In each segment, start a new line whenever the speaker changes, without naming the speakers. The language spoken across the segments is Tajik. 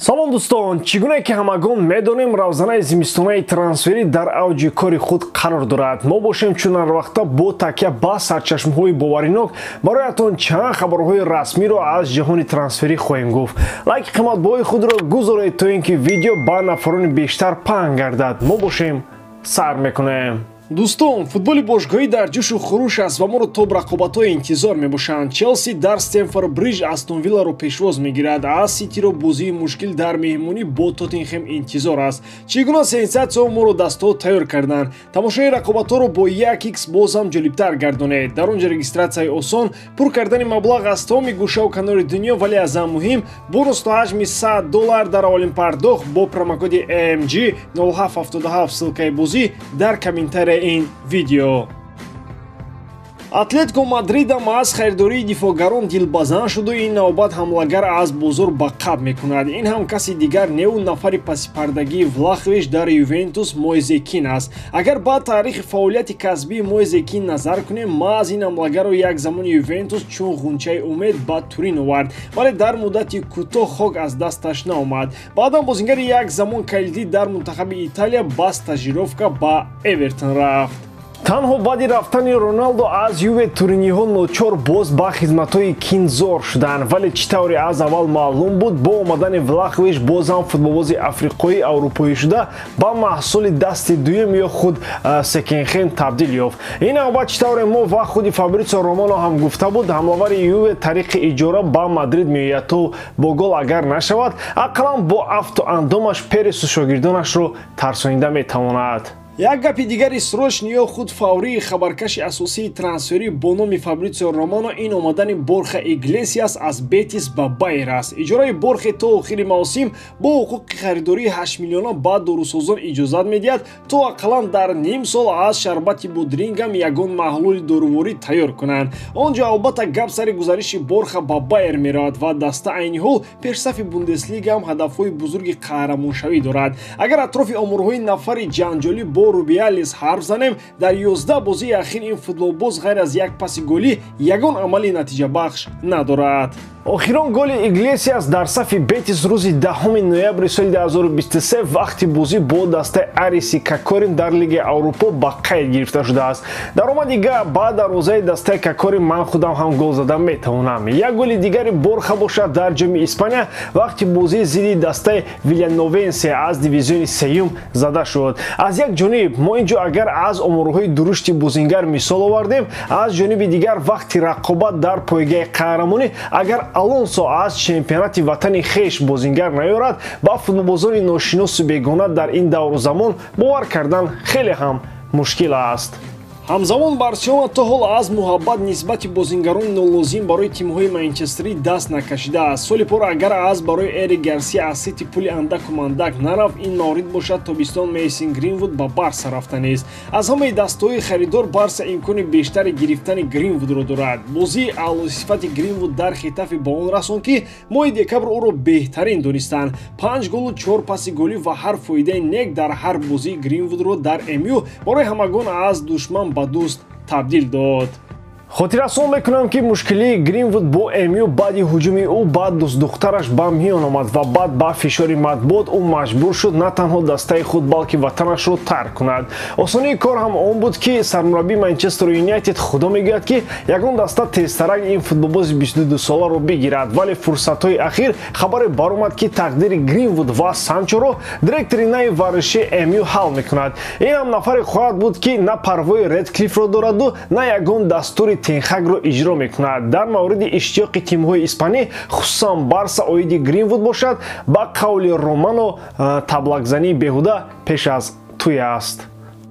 Салом дӯстон, чӣ гуна ки ҳамагон медонем, равзанаи зимистонаи трансферӣ дар авҷи кори худ қарор дорад. Мо бошем чун ҳарвақта бо такя ба сарчашмаҳои боваринок бароятон чанд хабарҳои расмиро аз ҷаҳони трансферӣ хоҳем гуфт. Лайки қиматбаҳои худро гузоред, то ин ки видео ба нафарони бештар паҳн гардад. Мо бошем сар мекунем. Дӯстон, футболи бошгоҳӣ дар ҷӯшу хуруш аст ва моро то рақобатҳои интизор мебошанд. Челси дар Стемфорд Бридж Астон Вилларо пешвоз мегирад, а Ситиро бозии мушкил дар меҳмонӣ бо Тоттенхем интизор аст. Чӣ гуна сенсатсияҳо моро дастҳо тайёр карданд? Тамошои рақобатҳоро бо 1x боз ҳам ҷолибтар гардонед. Дар он ҷо регистратсияи осон, пур кардани маблағ аз тамоми гӯшаву канори дунё, вале аз ҳам муҳим бонус то ҳаҷми $100 дар аввалин пардохт бо промокоди AMG 0777. Ссылкаи бозӣ дар комментария ин видео. Атлетико Мадридам аз харидории дифоъгарон дилбазан шуду ин навбат ҳамлагар аз бозор ба қаб мекунад. Ин ҳам каси дигар неу нафари пасипардагии Влахович дар Ювентус Мойзе Кин аст. Агар ба таърихи фаъолияти касбии Мойзе Кин назар кунем, маҳз ин ҳамлагарро як замони Ювентус чун ғунчаи умед ба Турин овард, вале дар муддати кӯтоҳ хок аз дасташ наомад. Баъдан бозингари як замон калидӣ дар мунтахаби Италия ба стажировка ба Эвертон рафт. Танҳо баъди рафтани Роналдо аз Юве туриниҳо ночор боз ба хизматҳои Кин зор шуданд, вале чӣ тавре аз аввал маълум буд, бо омадани Влахович боз ҳам футболбози африқоӣ аврупоӣ шуда ба маҳсули дасти дуюм ё худ секонд-хенд табдил ёфт. Ин навбат чӣ тавре мо ва худи Фабритсио Романо ҳам гуфта буд, ҳамлавари Юве тариқи иҷора ба Мадрид меояд, то бо гол агар нашавад, ақаллан бо афту андомаш Пересу шогирдонашро тарсонида метавонад. Як гапи дигари срочный ё худ фаврии хабаркаши асосии трансферӣ бо номи Фабритсио Романо ин омадани Борха Иглесиас аз Бетис ба Байер аст. Иҷораи Борхе то охири мавсим бо ҳуқуқи харидории 8 миллиона ба дорусозон иҷозат медиҳад, то ақаллан дар ним сол аз шарбати бодрингам ягон маҳлули доруворӣ тайёр кунанд. Он ҷо албатта гап сари гузариши Борха ба Байер меравад ва даста айни ҳол пешсафи Бундеслига ҳам ҳадафҳои бузурги қаҳрамоншавӣ дорад. Агар атрофи оморҳои нафари ҷанҷолӣ бо Рубиалис ҳарф занем, дар 11 бозии ахир ин футболбоз ғайр аз як паси голӣ ягон амали натиҷабахш надорад. Охирон голи Иглесиас дар сафи Бетис рӯзи 10 ноябри соли 2023 вақти бозӣ бо дастаи Ариси Какорин дар Лигаи Аврупо ба қайд гирифта шудааст. Даромади га ба дарвозаи дастаи Какорин ман худам ҳам гол зада метавонам. Як голи дигари Борха бошад дар ҷоми Испания вақти бозии зидди дастаи Вилановенсе аз дивизиони сеюм зада шуд. Аз як ҷониб мо ин ҷо агар аз оморҳои дурушти бозингар мисол овардем, аз ҷониби дигар вақти рақобат дар пойгаи қаҳрамонӣ агар Алонсо аз чемпионати ватани хеш бозингар наёрад, ба футболбозони ношиносу бегона дар ин давру замон бовар кардан хеле ҳам мушкил аст. Ҳамзамон Барселона то ҳол аз муҳаббат нисбати бозингарони нолозим барои тимҳои Манчестерӣ даст накашидааст. Соли пор агар аз барои Эрик Гарсия аз Сити пули андаку мандак нарафт, ин маврид бошад тобистон Мейсон Гринвуд ба Барса рафтанист. Аз ҳамаи дастҳои харидор Барса имкони бештари гирифтани Гринвудро дорад. Бозии аълосифати Гринвуд дар Хетафе ба он расон, ки моҳи декабр ӯро беҳтарин донистанд. 5 голу 4 паси голӣ ва ҳар фоидаи нек дар ҳар бозии Гринвудро дар МЮ барои ҳамагон аз душман ба дӯст табдил дод. Хотиррасон мекунам, ки мушкилии Гринвуд бо МЮ баъди ҳуҷуми ӯ ба дӯстдухтараш ба миён омад ва баъд ба фишори матбуот ӯ маҷбур шуд на танҳо дастаи худ, балки ватанашро тарк кунад. Осонии кор ҳам он буд, ки сармураббии Манчестер Юнайтед худо мегӯяд, ки ягон даста тезтарак ин футболбози 22соларо бигирад, вале фурсатҳои ахир хабаре баромад, ки тақдири Гринвуд ва Санчоро директори нави варзиши МЮ ҳал мекунад. Ин ҳам нафаре хоҳад буд, ки на парвои Редклиффро дораду на ягон дастури Тенхагро иҷро мекунад. Дар мавриди иштиёқи тимҳои испанӣ, хусусан Барса оиди Гринвуд бошад, ба қавли Романо таблакзании беҳуда пеш аз тӯй аст.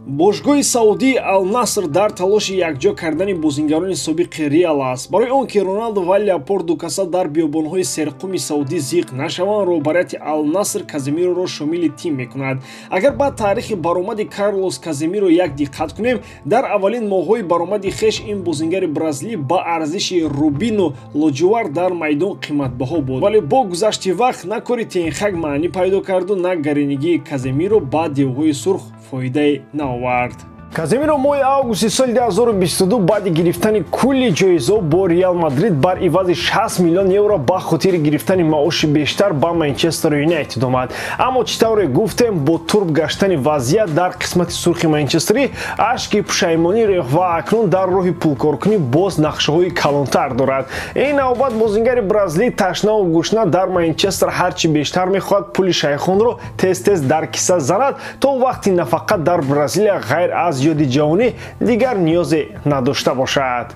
Бошгоҳи Саудии Ал-Наср дар талоши якҷо кардани бозингарони собиқи Реал аст. Барои он ки Роналдо ва Леопорд Дукаса дар биёбонҳои серқуми Саудӣ зиқ нашаванд, роҳбарияти Ал-Наср Каземироро шомили тим мекунад. Агар ба таърихи баромади Карлос Каземиро як диққат кунем, дар аввалин моҳҳои баромади хеш ин бозингари бразилӣ ба арзиши рубину лоҷувар дар майдон қиматбаҳо буд, вале бо гузашти вақт на кори Тенхаг маънӣ пайдо карду, на гаринигии Каземиро ба девҳои сурх фоидае наовард. Каземиро моҳи августи соли 2022 баъди гирифтани кулли ҷоизаҳо бо Реал Мадрид бар ивази 60 миллион евро ба хотири гирифтани маоши бештар ба Манчестер Юнайтед омад. Аммо чӣ тавре гуфтем, бо турб гаштани вазъият дар қисмати сурхи манчестерӣ ашки пушаймонӣ рехт ва акнун дар роҳи пулкоркунӣ боз нақшаҳои калонтар дорад. Ин навбат бозингари бразилӣ ташнаву гушна дар Манчестер ҳарчи бештар мехоҳад пули шайхонро тез-тез дар киса занад, то вақти нафақа дар Бразилия ғайр аз ёди ҷавонӣ дигар ниёзе надошта бошад.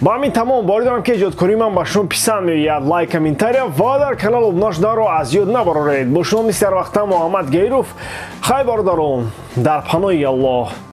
Ба ҳамин тамом. Боварӣ дорам, ки эҷодкории ман ба шумо писанд меояд. Лайк, комментария ва дар канал обуна шуданро аз ёд набароред. Бо шумо мисли ҳар вақта Муҳаммад Гайров. Хай, бародарон, дар паноҳи Аллоҳ.